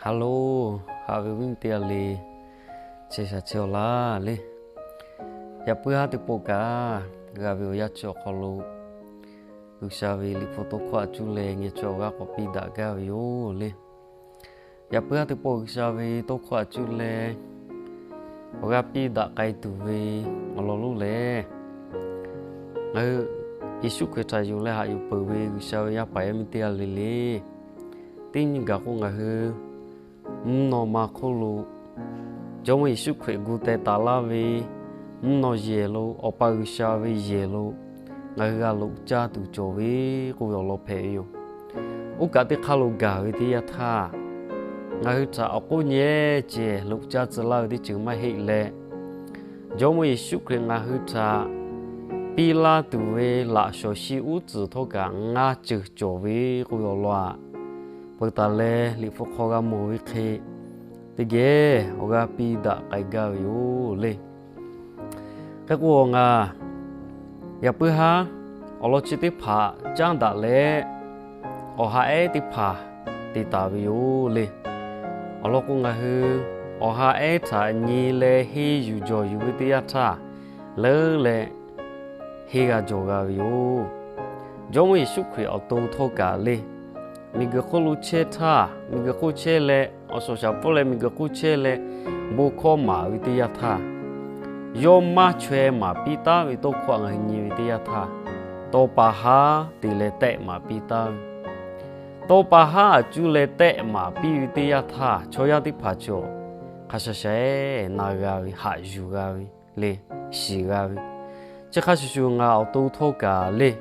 Aˬ loˬ, haꞈ ve awˬ viˉ teˇ g'aˇ le, chehˇ sha chehˇ-aw laˇ le. Yaꞈ puiˉ haˉ teˇ pawˆ kaꞈ, g'a ve awˬ yanˇ chi awˬ hk'aw lo G'uiˬsha ve liꞈ hpu tawˇ hkawˇ a cuˇ leh ngeh chaweh awˬ g'aˇ k'awꞈ piˇ daꞈ gaˇ ve yoˬ le. Yaꞈ puiˉ haˉ teˇ pawˆ G'uiˬsha ve tawˇ hkawˇ a cuˇ leh awˬ g'aˇ piˇ daꞈ k'ai tuˬ ve awˬ lawn lonˉ lehˬ, ngaˬ hui Yeˍsuˆ Hkriꞈ htaꞈ yonˍ leh haꞈ yuˬ peuˬ ve G'uiˬsha ve yaˇ paˍ yaˇ miˇ teˇ g'aˇ le le, teˇ nyi gaˬ k'o ngaˬ hui mvuhˇ naw ma hk'oˆ lo Jawˇmawˇ Yeˍsuˆ Hkriꞈ gu teh taˍ laˇ ve mvuhˇ naw yehˬ lo, Awˬ pa G'uiˬsha ve yehˬ lo ngaˬ hui g'a loꞈ caˇ tuˬ cawˬ ve k'oˆ ve awˬ lawn hpehꞈ ve yoˬ. Oˇ kaꞈ teˇ hk'aˇ lo gaˬ ve teˇ yanˇ htaˇ, ngaˬ hui htaꞈ awˬ k'oˆ nyehˇ cehˬ loꞈ caˇ tcuh laˇ ve teˇ ceuˬ maˇ heˆ leh, Jawˇmawˇ Yeˍsuˆ Hkriꞈ ngaˬ hui htaꞈ piˇ laˇ tuˬ ve laꞈ shawnˍ shi uˉ tcuhˍ htawˇ kaꞈ ngaˇ ceuˬ cawˬ ve k'oˆ ve awˬ lawn aꞈ, peuˬ taˍ leh liꞈ hpu hk'aw g'a mawˬ ve hk'e, teˇ geh awˬ g'aˇ piˇ daꞈ k'ai gaˇ ve yoˬ le. Hk'e k'o, ngaˬ yaꞈ puiˉ haˉ awˬ lawn chi teˇ hpaˍ caˉ daꞈ leh, awˬ ha ehˉ teˇ hpaˍ te taˍ ve yoˬ le. Awˬ lawn k'o, ngaˬ hui awˬ ha ehˉ htaꞈ nyi leh henˇ yuˬ jawˬ yuˬ ve teˇ yanˇ htaˇ, leuˉ leh henˇ g'a jawˬ g'a ve yoˬ. Jawˇmawˇ Yeˍsuˆ Hkriꞈ awˬ to htawˇ kaꞈ le, miˬguiˬ hk'oˆ lo chehˇ htaˇ, miˬguiˬ hk'oˆ chehˇ leh, awˬ shawˍ shaˍ pfuhˇ leh miˬguiˬ hk'oˆ chehˇ leh bon hkawˇ maˍ ve teˇ yanˇ htaˇ, yawˇ maˇ chaweh maˍ piˇ taˉ ve tawˇ hkawˇ ngaˬ hui nyi ve teˇ yanˇ htaˇ, tawˇ pa haˉ te leh tehˆ maˍ piˇ taˉ ve, tawˇ pa haˉ a cuˇ leh tehˆ maˍ piˇ ve teˇ yanˇ htaˇ, chaw yaˇ teˇ hpaˍ chaw hk'a sha sha-eˬ na g'a ve, haꞈ yuˬ g'a ve le, shiˍ g'a ve. Chi hk'a shuˍ shuˍ ngaˬ awˬ to htawˇ kaꞈ le,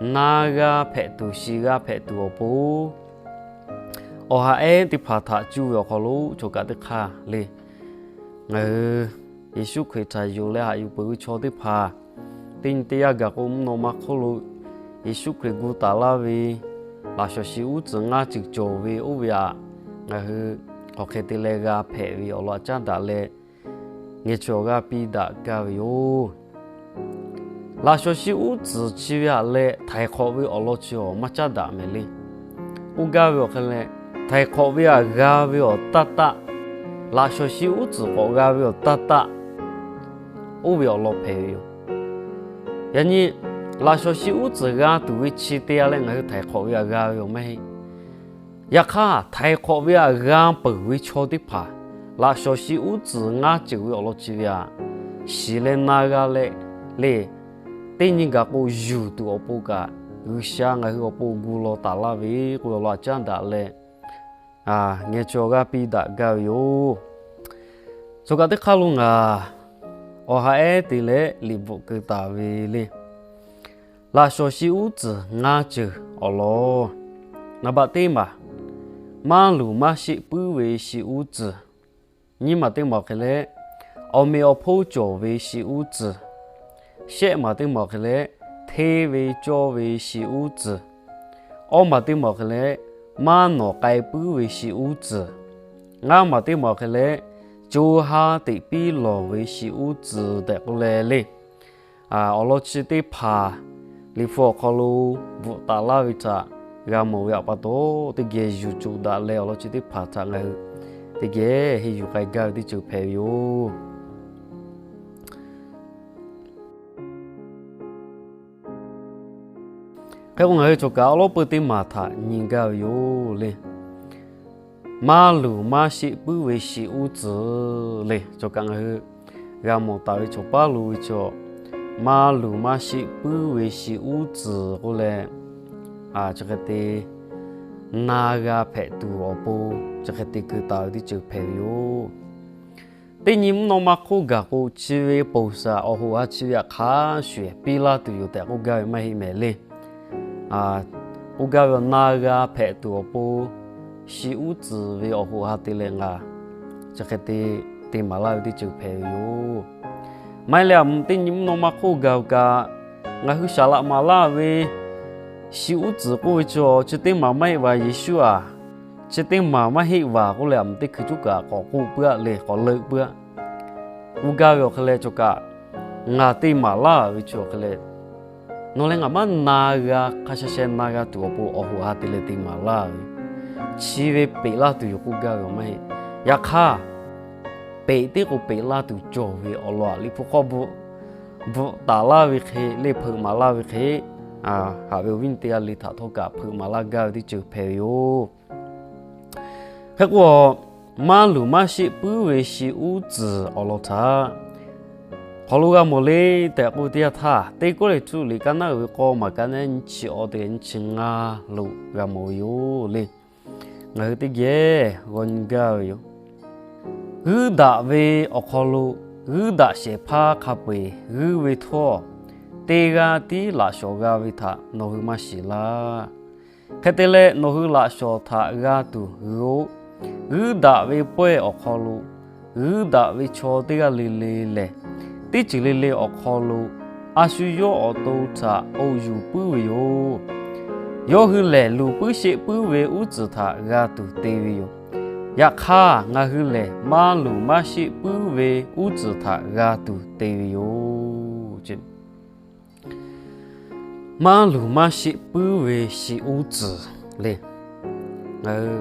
na g'a hpehꞈ tuˬ, shiˍ g'a hpehꞈ tuˬ awˬ pon, awˬ ha ehˉ teˇ hpaˍ htaꞈ cuˇ ve awˬ hk'aw lo chaw kaꞈ teˇ hk'aˇ le, ngaˬ hui Yeˍsuˆ Hkriꞈ htaꞈ yonˍ leh haꞈ yuˬ peuˬ ve chaw teˇ hpaˍ, teˇ nyi teˇ yanˇ gaˬ k'o, mvuhˇ naw ma hk'oˆ lo Yeˍsuˆ Hkriꞈ gu taˍ laˇ ve laꞈ shawnˍ shi uˉ tcuhˍ ngaˇ ceuˬ cawˬ ve oˇ ve aꞈ, ngaˬ hui hk'aˬ hk'e te leh g'a hpehꞈ ve awˬ lawn caˉ daꞈ leh, ngeh chaweh awˬ g'aˇ piˇ daꞈ gaˇ ve yoˬ. Laꞈ shawnˍ shi uˉ tcuhˍ chi ve aꞈ leh htaiˍ hk'awꞈ ve awˬ lawn chi awˬ maˇ caˉ daꞈ mehˍ le. Oˇ gaˇ ve awˬ hk'e leh, htaiˍ hk'awꞈ ve aꞈ g'a ve awˬ taˇ taˆ, laꞈ shawnˍ shi uˉ tcuhˍ k'awꞈ g'a ve awˬ taˇ taˆ, oˇ ve awˬ lawn hpehꞈ ve yoˬ. Yaꞈ nyi, laꞈ shawnˍ shi uˉ tcuhˍ g'a tuˬ ve chi te-a leh ngaˬ hui htaiˍ hk'awꞈ ve aꞈ g'a ve awˬ maˇ heˆ. Yaꞈ hk'aˇ, htaiˍ hk'awꞈ ve aꞈ g'a peuˬ ve chaw teˇ hpaˍ, laꞈ shawnˍ shi uˉ tcuhˍ ngaˇ ceuˬ ve awˬ lawn chi ve aꞈ, shiˍ leh na g'a leh le, teˇ nyi gaˬ k'o yuˬ tuˬ awˬ pon kaꞈ, G'uiˬsha ngaˬ hui awˬ pon gu law taˍ laˇ ve k'oˆ ve awˬ lawn aꞈ caˉ daꞈ leh, ngeh chaweh awˬ g'aˇ piˇ daꞈ gaˇ ve yoˬ. Chaw kaꞈ teˇ hk'aˇ lo ngaˬ awˬ ha ehˉ te leh liꞈ bvuhꞈ keu taˍ ve le. Laꞈ shawnˍ shi uˉ tcuhˍ ngaˇ ceuˬ awˬ lawn, naˍ baꞈ teˇ maˬ, maˇ luˬ maˇ sheˆ puiˉ ve shi uˉ tcuhˍ. Nyiˇ maˬ teˇ maˬ awˬ hk'e leh, awˬ meꞈ awˬ hponˇ cawˬ ve shi uˉ tcuhˍ. Shehˆ maˬ teˇ maˬ awˬ hk'e leh, hteˇ ve cawˇ ve shi uˉ tcuhˍ. Awˇ maˬ teˇ maˬ awˬ hk'e leh, maˇ nawˬ k'ai puiˉ ve shi uˉ tcuhˍ. Ngaˇ maˬ teˇ maˬ awˬ hk'e leh, co ha teꞈ piˇ lawˬ ve shi uˉ tcuhˍ tehꞈ k'oˆ leh le. Awˬ lawn chi teˇ hpaˍ liꞈ hpu awˬ hk'aw lo bvuhꞈ taˍ laˇ ve htaꞈ g'a mawˬ ve aꞈ pa taw, teˇ geh yuˬ coˬ daꞈ leh awˬ lawn chi teˇ hpaˍ htaꞈ ngaˬ hui teˇ geh henˇ yuˬ k'ai gaˇ ve teˇ ceuˬ hpehꞈ ve yoˬ. Hk'e k'o, ngaˬ hui cawˬ kaꞈ awˉ lawˉ peu teˇ maˬ htaꞈ nyi gaˇ ve yoˬ le. Maˇ luˬ maˇ sheˆ puiˉ ve shi uˉ tcuhˍ le. Cawˬ kaꞈ ngaˬ hui g'a mawˬ taˍ ve cawˬ paˉ lo ve cawˬ, maˇ luˬ maˇ sheˆ puiˉ ve shi uˉ tcuhˍ k'oˆ leh, chi hk'e te na g'a hpehꞈ tuˬ awˬ pon chi hk'e te keu taˍ ve teˇ ceuˬ hpehꞈ ve yoˬ. Teˇ nyi mvuhˇ naw ma hk'oˆ gaˬ k'o, chi ve ponˬ shaˍ awˬ hoꞈ ha chi ve aꞈ hk'a shuˍ piˇ laˇ tuˬ yoˬ tehꞈ k'oˆ gaˇ ve maˇ heˆ mehˍ le. K'oˆ gaˇ ve, na g'a hpehꞈ tuˬ awˬ pon shi uˉ tcuhˍ ve awˬ hoꞈ ha te leh ngaˬ chi hk'e te te maˍ laˇ ve teˇ ceuˬ hpehꞈ ve yoˬ. Maˇ heˆ leh, teˇ nyi mvuhˇ naw ma hk'oˆ gaˬ-oˬ kaꞈ, ngaˬ hui saˍ laꞈ maˍ laˇ ve shi uˉ tcuhˍ k'oˆ ve chi, chi teˇ maˬ maˇ heˆ vaˬ Yeˍsuˆ-aˬ, chi teˇ maˬ maˇ heˆ vaˬ k'oˆ leh, aˬ mvuhˇ teˇ hkui coˉ kaꞈ k'awꞈ k'oˆ puiˉ-a le, k'awꞈ leuˆ puiˉ-a. K'oˆ gaˇ ve awˬ hk'e leh cawˬ kaꞈ, ngaˬ te maˍ laˇ ve chi awˬ hk'e leh, nawˬ leh ngaˬ maˇ na g'a, hk'a sha sheh na g'a tuˬ awˬ pon awˬ hoꞈ ha te leh te maˍ laˇ ve. chi ve peꞈ laˇ tuˬ yoˬ k'oˆ gaˇ ve awˬ maˇ heˆ. Yaꞈ hk'aˇ, peꞈ tiˉ k'o peꞈ laˇ tuˬ cawˬ ve awˬ lawn Liꞈ hpu hk'aw bvuhꞈ taˍ laˇ ve hk'e le, hpeuꞈ maˍ laˇ ve hk'e, haꞈ ve awˬ viˉ nyi teˇ g'aˇ le htaꞈ htawˇ kaꞈ hpeuꞈ maˍ laˇ gaˇ ve teˇ ceuˬ hpehꞈ ve yoˬ. Hk'e k'o, maˇ luˬ maˇ sheˆ puiˉ ve shi uˉ tcuhˍ awˬ lawn htaꞈ hk'aw lo g'a mawˬ le tehꞈ k'oˆ ve teˇ yanˇ htaˇ, Teˇ Kawˇrenˍhtuˆ liꞈ kaˇ naˉ uiˍ ve k'aw maˬ kaꞈ nehˉ nyiˇ chi awˬ teˇ nyiˇ chi ngaˇ lo g'a mawˬ ve yoˬ le. Ngaˬ hui teˇ geh g'aw nyi gaˇ ve yoˬ. G'uiˇ daꞈ ve awˬ hk'aw lo g'uiˇ daꞈ shehˍ hpaˇ hk'a peu-eˬ g'uiˇ ve htawˇ, teˇ g'aˇ tiˉ laꞈ shawˍ g'a ve htaꞈ nawˬ hui maˇ shiˍ laˇ. Hk'e te leh, nawˬ hui laꞈ shawˍ htaꞈ g'a tuˬ g'uiˇ-oˆ. G'uiˇ daꞈ ve pawehˇ awˬ hk'aw lo g'uiˇ daꞈ ve chaw teˇ g'aˇ le le lehˬ, teˇ ceuˬ le le awˬ hk'aw lo a shu yawˇ awˬ to htaꞈ k'oˆ yuˬ puiˉ ve yoˬ. Yawˇ hui lehˬ, luˬ puiˉ sheˆ puiˉ ve uˉ tcuhˍ htaꞈ g'a tuˬ te ve yoˬ. Yaꞈ hk'aˇ, ngaˬ hui lehˬ maˇ luˬ maˇ sheˆ puiˉ ve uˉ tcuhˍ htaꞈ g'a tuˬ te ve yoˬ. Maˇ luˬ maˇ sheˆ puiˉ ve shi uˉ tcuhˍ le. Ngaˬ hui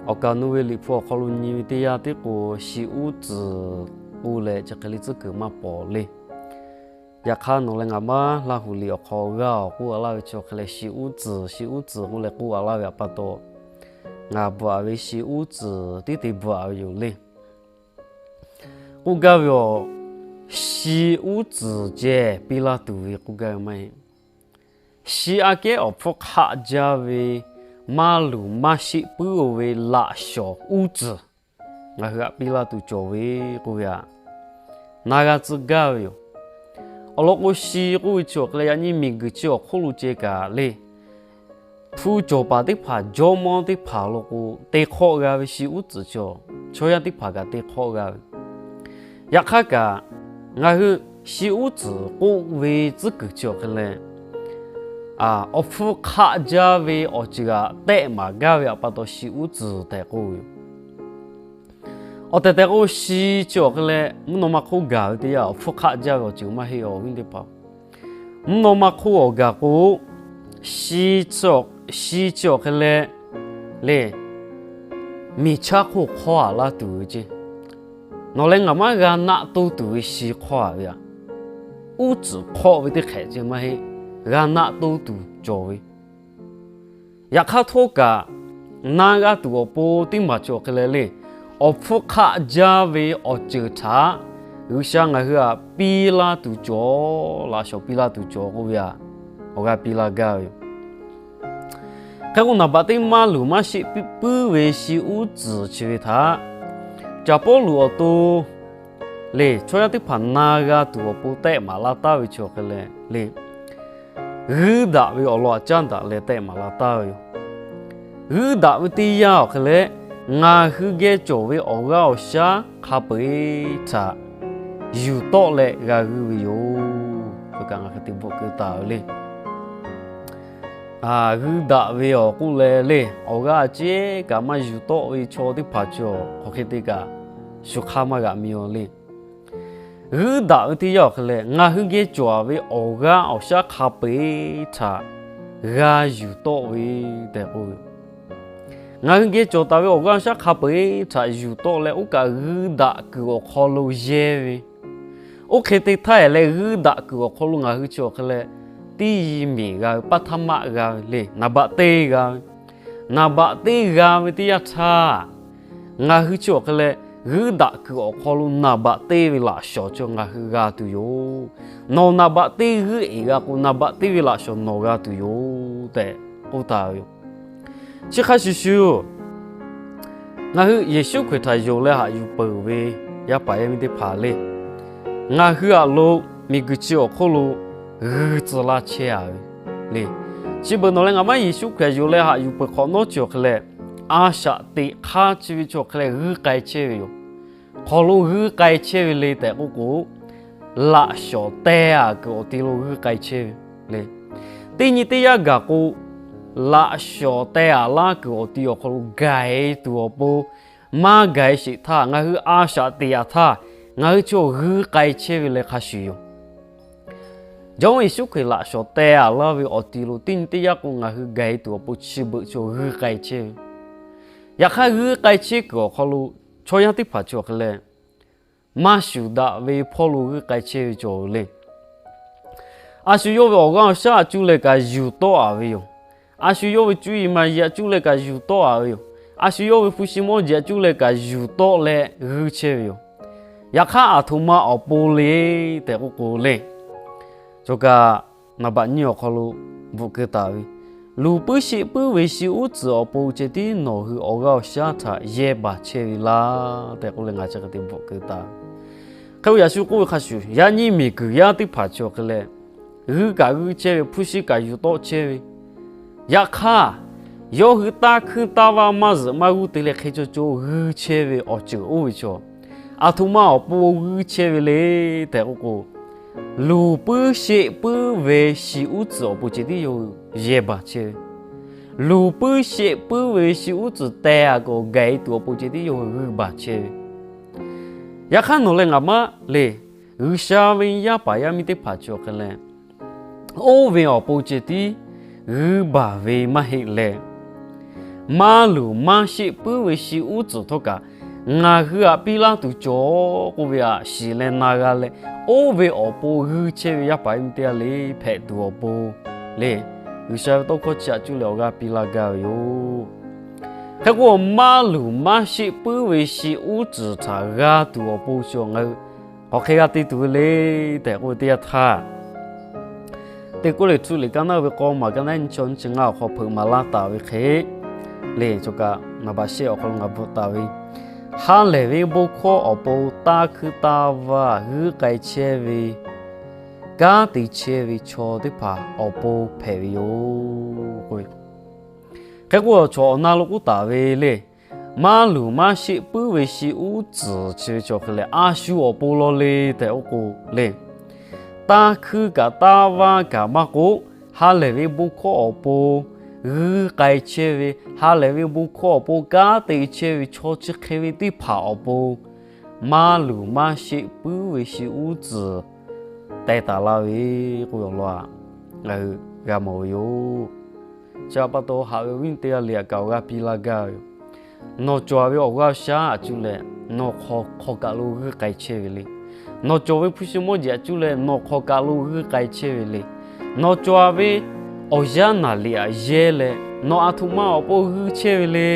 awˬ kaˍ nu ve Liꞈ hpu awˬ hk'aw lo nyi ve teˇ yanˇ tiˉ k'o, shi uˉ tcuhˍ k'oˆ leh chi hk'e le tcuhˉ kuiˬ maˇ pawˍ le. Yaꞈ hk'aˇ, nawˬ leh ngaˬ maˇ Laˇ huˍ liꞈ awˬ hk'aw g'aˇ awˬ k'oˆ a laˇ ve chi awˬ hk'e leh, shi uˉ tcuhˍ, shi uˉ tcuhˍ k'oˆ leh k'oˆ a laˇ ve awˬ pa taw, ngaˬ bvuhꞈ ve shi uˉ tcuhˍ tiˉ te bvuhꞈ ve yoˬ le. K'oˆ gaˇ ve awˬ, shi uˉ tcuhˍ ceh piˇ laˇ tuˬ ve k'oˆ gaˇ ve maˇ heˆ. Shi aꞈ kehˉ awˬ hpfuhˇ hk'aˆ jaˇ ve maˇ luˬ maˇ sheˆ puiˉ-oˬ ve laꞈ shawˍ uˉ tcuhˍ ngaˬ hui htaꞈ piˇ laˇ tuˬ cawˬ ve k'oˆ ve htaꞈ na g'a tcuh gaˇ ve yoˬ. Awˬ lawn k'o, shi k'oˆ ve chi awˬ hk'e leh yaꞈ nyi miˬguiˬ chi awˬ hk'oˆ lo ceh kaꞈ le, hpu cawˬ paˍ teˇ hpaˍ, jawˇmawˇ teˇ hpaˍ lawn k'o, te hk'awˆ g'a ve shi uˉ tcuhˍ chi awˬ, chaw yaˇ teˇ hpaˍ kaꞈ te hk'awˆ g'a ve. Yaꞈ hk'aˇ kaꞈ, ngaˬ hui shi uˉ tcuhˍ k'oˆ ve tcuhˉ kuiˬ chi awˬ hk'e leh, awˬ hpfuhˇ hk'aˆ jaˇ ve awˬ ceuˬ htaꞈ tehˆ maˍ gaˇ ve awˬ pa taw shi uˉ tcuhˍ tehꞈ k'oˆ ve yoˬ. Awˬ tehˬ tehˬ k'o, shi chi awˬ hk'e leh mvuhˇ naw ma hk'oˆ gaˬ ve teˇ yanˇ, awˬ hpfuhˇ hk'aˆ jaˇ ve awˬ ceuˬ maˇ heˆ awˬ viˉ teˇ hpaˍ. Mvuhˇ naw ma hk'oˆ awˬ gaˬ k'o, shi chi awˬ hk'e leh le, miˬ chaˇ hk'oˆ hk'awˇ a laˇ tuˬ ve ceˇ. Nawˬ leh ngaˬ maˇ g'a naˆ toˇ tuˬ ve shi hk'awˇ a ve aꞈ, uˉ tcuhˍ hk'awˆ ve teˇ hk'ehꞈ ceˇ maˇ heˆ, g'a naˆ toˇ tuˬ cawˬ ve. Yaꞈ hk'aˇ htawˇ kaꞈ, na g'a tuˬ awˬ pon teˇ maˬ chi awˬ hk'e leh le, awˬ hpfuhˇ hk'aˆ jaˇ ve awˬ ceuˬ htaꞈ G'uiˬsha ngaˬ hui htaꞈ piˇ laˇ tuˬ cawˬ, laꞈ shawˍ piˇ laˇ tuˬ cawˬ k'oˆ ve aꞈ, awˬ g'aˇ piˇ laˇ gaˇ ve yoˬ. Hk'e k'o, naˍ baꞈ teˇ maˇ luˬ maˇ sheˆ puiˉ ve shi uˉ tcuhˍ chi ve htaꞈ Caˍ Pawˇluꞈ awˬ to le, chaw yaˇ teˇ hpaˍ na g'a tuˬ awˬ pon tehˆ maˍ laˇ taˍ ve chi awˬ hk'e leh le, g'uiˇ daꞈ ve awˬ lawn htaꞈ caˉ daꞈ leh tehˆ maˍ laˇ taˍ ve yoˬ. G'uiˇ daꞈ ve teˇ yanˇ awˬ hk'e leh, ngaˬ hui geh cawˬ ve awˬ g'aˇ awˬ shaˉ hk'a peu-eˬ htaꞈ yuˬ tawˆ leh g'a g'uiˇ ve yoˬ. Kaꞈ ngaˬ hui te bvuhꞈ keu taˍ ve le. G'uiˇ daꞈ ve awˬ k'oˆ leh le, awˬ g'aˇ ceˉ kaꞈ maˇ yuˬ tawˆ ve chaw teˇ hpaˍ cawˬ hk'aˬ hk'e te kaꞈ shu hk'aˇ maˇ g'aꞈ mi-aw le. G'uiˇ daꞈ ve teˇ yanˇ awˬ hk'e leh, ngaˬ hui geh cawˬ ve awˬ g'aˇ awˬ shaˉ hk'a peu-eˬ htaꞈ g'a yuˬ tawˆ ve tehꞈ k'oˆ ve, ngaˬ hui geh cawˬ taˍ ve awˬ g'aˇ awˬ shaˉ hk'a peu-eˬ htaꞈ yuˬ tawˆ leh, oˇ kaꞈ g'uiˇ daꞈ kuiˬ awˬ hk'aw lo yehˇ ve, oˇ hk'e te htaˇ leh g'uiˇ daꞈ kuiˬ awˬ hk'aw lo ngaˬ hui chi awˬ hk'e leh, teˇ yi miˬ g'a ve, paˇ htaˇ maˆ g'a ve le, naˍ baꞈ teˇ g'a ve, naˍ baꞈ teˇ g'a ve teˇ yanˇ htaˇ, ngaˬ hui chi awˬ hk'e leh g'uiˇ daꞈ kuiˬ awˬ hk'aw lo naˍ baꞈ teˇ ve laꞈ shawˍ chi ngaˬ hui g'a tuˬ yoˬ. Nawˬ naˍ baꞈ teˇ g'uiˇ eˬ g'a k'o, naˍ baꞈ teˇ ve laꞈ shawˍ nawˬ g'a tuˬ yoˬ tehꞈ k'oˆ taˍ ve yoˬ. Chi hk'a shuˍ shuˍ, ngaˬ hui Yeˍsuˆ Hkriꞈ htaꞈ yonˍ leh haꞈ yuˬ peuˬ ve yaˇ paˍ yaˇ miˇ teˇ hpaˍ le, ngaˬ hui aꞈ lo miˬguiˬ chi awˬ hk'oˆ lo g'uiˇ tcuh laˇ chehˇ a ve le. Chi beuꞈ nawˬ leh ngaˬ maˇ Yeˍsuˆ Hkriꞈ yonˍ leh haꞈ yuˬ peuˬ hk'awꞈ nawˉ chi awˬ hk'e leh, a shaꞈ teꞈ hk'aˇ chi ve chi awˬ hk'e leh g'uiˇ k'ai chehˇ ve yoˬ. Hk'aw lo g'uiˇ k'ai chehˇ ve le tehꞈ k'oˆ k'o, laꞈ shawˍ teh a kuiˬ awˬ ti lo g'uiˇ k'ai chehˇ ve le. Teˇ nyi teˇ yanˇ gaˬ k'o, laꞈ shawˍ teh a laˇ kuiˬ awˬ ti awˬ hk'aw lo gaiˍ tuˬ awˬ pon maˇ gaiˍ sheˍ htaˇ, ngaˬ hui a shaꞈ teꞈ a htaˇ, ngaˬ hui chaw g'uiˇ k'ai chehˇ ve leh hk'a shuˍ yoˬ. Jawˇmawˇ Yeˍsuˆ Hkriꞈ laꞈ shawˍ teh a laˇ ve awˬ ti lo teˇ nyi teˇ yanˇ k'o, ngaˬ hui gaiˍ tuˬ awˬ pon chi beuꞈ chaw g'uiˇ k'ai chehˇ ve Yaꞈ hk'aˇ, g'uiˇ k'ai chehˇ kuiˬ awˬ hk'aw lo chaw yaˇ teˇ hpaˍ chi awˬ hk'e leh, maˇ shuˍ daꞈ ve hpawˇ lo g'uiˇ k'ai chehˇ ve cawˬ le. A shu yawˇ ve awˬ g'aˇ awˬ shaˉ aꞈ cuˇ leh kaꞈ yuˬ tawˆ a ve yoˬ. A shu yawˇ ve cuˇ yiˍ maˍ yiˍ aꞈ cuˇ leh kaꞈ yuˬ tawˆ a ve yoˬ. A shu yawˇ ve hpu shi mawˇ jeˬ aꞈ cuˇ leh kaꞈ yuˬ tawˆ leh g'uiˇ chehˇ ve yoˬ. Yaꞈ hk'aˇ, aˬ htoꞈ ma awˬ pon le tehꞈ k'oˆ k'o le, chaw kaꞈ naˍ baꞈ nyiˇ awˬ hk'aw lo bvuhꞈ keu taˍ ve, luˬ puiˉ sheˆ puiˉ ve shi uˉ tcuhˍ awˬ pon ceh tiˉ nawˬ hui awˬ g'aˇ awˬ shaˉ htaꞈ yehˇ baˬ chehˇ ve laˇ tehꞈ k'oˆ leh ngaˬ chi hk'e te bvuhꞈ keu taˍ. Hk'e k'o, yaꞈ shu k'oˆ ve hk'a shuˍ, yaꞈ nyi miˬguiˬ yaˇ teˇ hpaˍ chi awˬ hk'e leh, g'uiˇ kaꞈ g'uiˇ chehˇ ve, hpu shi kaꞈ yuˬ tawˆ chehˇ ve, yaꞈ hk'aˇ, yawˇ hui taˇ hkuinˇ taˇ vaˇ maˇ zuhꞈ maˇ g'uˇ te leh hk'e caw caw g'uiˇ chehˇ ve awˬ ceuˬ oˇ ve chaw, aˬ htoꞈ ma awˬ pon g'uiˇ chehˇ ve le tehꞈ k'oˆ k'o, luˬ puiˉ sheˆ puiˉ ve shi uˉ tcuhˍ awˬ pon ceh tiˉ yawˇ hui yehˇ baˬ chehˇ ve. Luˬ puiˉ sheˆ puiˉ ve shi uˉ tcuhˍ teh a k'awꞈ gaˬ e tuˬ awˬ pon ceh tiˉ yawˇ hui g'uiˇ baˬ chehˇ ve. Yaꞈ hk'aˇ, nawˬ leh ngaˬ maˇ le, G'uiˬsha ve yaˇ paˍ yaˇ miˇ teˇ hpaˍ chi awˬ hk'e leh, oˇ ve awˬ pon ceh tiˉ g'uiˇ baˬ ve maˇ heˆ leh, maˇ luˬ maˇ sheˆ puiˉ ve shi uˉ tcuhˍ htawˇ kaꞈ ngaˬ hui aꞈ piˇ laˇ tuˬ cawˬ k'oˆ ve aꞈ shiˍ leh na g'a leh, oˇ ve awˬ pon g'uiˇ chehˇ ve yaˇ paˍ yaˇ miˇ teˇ g'aˇ le hpehꞈ tuˬ awˬ pon le, G'uiˬsha ve tawˇ hkawˇ chi aꞈ cuˇ leh awˬ g'aˇ piˇ laˇ gaˇ ve yoˬ. Hk'e k'o, maˇ luˬ maˇ sheˆ puiˉ ve shi uˉ tcuhˍ htaꞈ g'a tuˬ awˬ pon chi ngaˬ hui hk'aˬ hk'e g'a te tuˬ ve le tehꞈ k'oˆ ve teˇ yanˇ htaˇ, Teˇ Kawˇrenˍhtuˆ liꞈ ka naˉ ve k'aw maˬ ka naˉ nyi chaw nyi chi ngaˇ awˬ hk'aw hpeuꞈ maˍ laˇ taˍ ve hk'e le, chaw kaꞈ naˍ baꞈ shehˆ awˬ hk'aw lo ngaˬ bvuhꞈ taˍ ve, ha lehˬ ve bon hkawˇ awˬ pon taˇ hkuinˇ taˇ vaˇ g'uiˇ k'ai chehˇ ve, kanˉ te chehˇ ve chaw teˇ hpaˍ awˬ pon hpehꞈ ve yoˬ. Hk'e k'o, chaw awˬ na lo k'oˆ taˍ ve le, maˇ luˬ maˇ sheˆ puiˉ ve shi uˉ tcuhˍ chi ve chaw hk'e leh a shu awˬ pon law le tehꞈ k'oˆ k'o le, taˇ hkuinˇ kaꞈ taˇ vaˇ kaꞈ maˇ k'oˆ, ha lehˬ ve bon hkawˇ awˬ pon g'uiˇ k'ai chehˇ ve, ha lehˬ ve bon hkawˇ awˬ pon kanˉ te chehˇ ve chaw chi hk'e ve teˇ hpaˍ awˬ pon maˇ luˬ maˇ sheˆ puiˉ ve shi uˉ tcuhˍ teh taˍ laˇ ve k'oˆ ve awˬ lawn aꞈ ngaˬ hui g'a mawˬ ve yoˬ. Chi pa taw haꞈ ve awˬ viˉ teˇ g'aˇ le aꞈ kaꞈ awˬ g'aˇ piˇ laˇ gaˇ ve yoˬ. Nawˬ cawˬ ve awˬ g'aˇ shaˉ aꞈ cuˇ leh nawˬ hk'aw hk'aw kaˬ lo g'uiˇ k'ai chehˇ ve le. Nawˬ cawˬ ve hpu shi mawˇ jeˬ aꞈ cuˇ leh nawˬ hk'aw kaˬ lo g'uiˇ k'ai chehˇ ve le. Nawˬ cawˬ ve awˬ yanˇ naˍ liꞈ aꞈ yehˇ leh nawˬ aˬ htoꞈ ma awˬ pon g'uiˇ chehˇ ve le.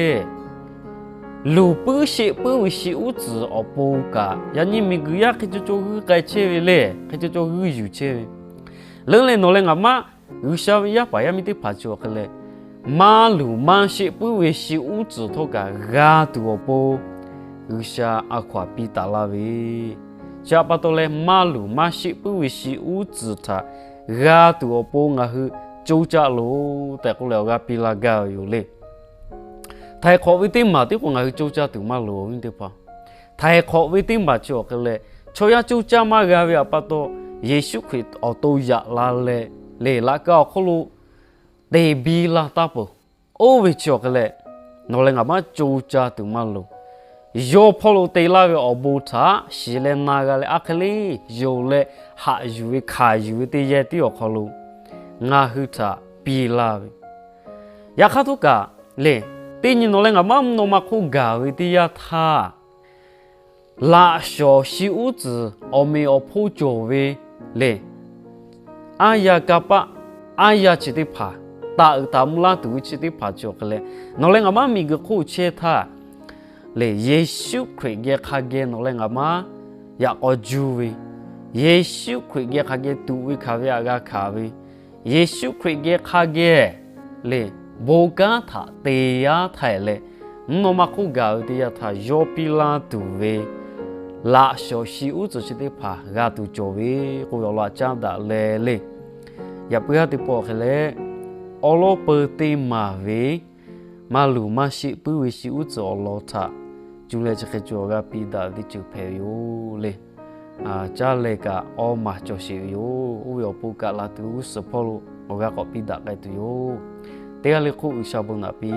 Luˬ puiˉ sheˆ puiˉ ve shi uˉ tcuhˍ awˬ pon kaꞈ, yaꞈ nyi miˬguiˬ yaˇ hk'e caw caw g'uiˇ k'ai chehˇ ve le, hk'e caw caw g'uiˇ yuˬ chehˇ ve. Leuˉ leh nawˬ leh ngaˬ maˇ G'uiˬsha ve yaˇ paˍ yaˇ miˇ teˇ hpaˍ chi awˬ hk'e leh, maˇ luˬ maˇ sheˆ puiˉ ve shi uˉ tcuhˍ htawˇ kaꞈ g'a tuˬ awˬ pon G'uiˬsha a hkaw aꞈ piˇ taˍ laˇ ve, chi pa taw leh maˇ luˬ maˇ sheˆ puiˉ ve shi uˉ tcuhˍ htaꞈ g'a tuˬ awˬ pon ngaˬ hui coˇ caˇ loˬ tehꞈ k'oˆ leh awˬ g'aˇ piˇ laˇ gaˇ ve yoˬ le. Htaiˍ hk'awꞈ ve teˇ maˬ tiˉ k'o ngaˬ hui coˇ caˇ tuˬ maˇ loˍ, awˬ viˉ teˇ hpaˍ. Htaiˍ hk'awꞈ ve teˇ maˬ chi awˬ hk'e leh, chaw yaˇ coˇ caˇ maˇ g'a ve pa taw, Yeˍsuˆ Hkriꞈ awˬ to yaꞈ la leh, lehˬ laꞈ ka awˬ hk'oˆ lo te biˇ laˇ taˍ peuˬ. Oˇ ve chi awˬ hk'e leh, nawˬ leh ngaˬ maˇ coˇ caˇ tuˬ maˇ loˍ. Yawˇ hpawˇ lo te laˇ ve awˬ bon htaꞈ shiˍ leh na g'a leh, aˬ hk'e le yonˍ leh haꞈ yuˬ ve hkanˍ yuˬ ve teˇ yanˇ tiˉ awˬ hk'aw lo ngaˬ hui htaꞈ piˇ laˇ ve. Yaꞈ hk'aˇ htawˇ kaꞈ lehˬ, teˇ nyi nawˬ leh ngaˬ maˇ mvuhˇ naw ma hk'oˆ gaˬ ve teˇ yanˇ htaˇ, laꞈ shawˍ shi uˉ tcuhˍ awˬ meꞈ awˬ hponˇ cawˬ ve lehˬ, aˉ yaˇ kanˇ paˆ, aˉ yaˇ chi teˇ hpaˍ, taˍ uiˍ taˍ mvuh laˇ tuˬ ve chi teˇ hpaˍ chi awˬ hk'e leh, nawˬ leh ngaˬ maˇ miˬguiˬ hk'oˆ chehˇ htaˇ lehˬ, Yeˍsuˆ Hkriꞈ geh hk'a geh nawˬ leh ngaˬ maˇ yaꞈ k'aw juˇ ve, Yeˍsuˆ Hkriꞈ geh hk'a geh tuꞈ ve hkanˍ ve aꞈ g'a hkanˍ ve, Yeˍsuˆ Hkriꞈ geh hk'a geh lehˬ, bon kanˉ htaꞈ te yaˇ htaˇ leh, mvuhˇ naw ma hk'oˆ gaˬ ve teˇ yanˇ htaˇ yawˇ piˇ laˇ tuˬ ve laꞈ shawˍ shi uˉ tcuhˍ chi teˇ hpaˍ g'a tuˬ cawˬ ve k'oˆ ve awˬ lawn aꞈ caˉ daꞈ leh le. Yaꞈ puiˉ haˉ teˇ pawˆ hk'e leh, awˉ lawˉ peu teˇ maˬ ve maˇ luˬ maˇ sheˆ puiˉ ve shi uˉ tcuhˍ awˬ lawn htaꞈ cuˇ leh chi hk'e cawˬ g'a piˇ daꞈ ve teˇ ceuˬ hpehꞈ ve yoˬ le. Caˇ leh kaꞈ awˇ maˬ cawˬ sheˍ ve yoˬ. Oˇ ve awˬ pon kaꞈ laˬ tuˬ ve g'uˇ suhˍ hpawˇ lo awˬ g'aˇ k'awꞈ piˇ daꞈ k'ai tuˬ yoˬ. Teˇ g'aˇ le hk'oˆ G'uiˬsha bon naꞈ piˇ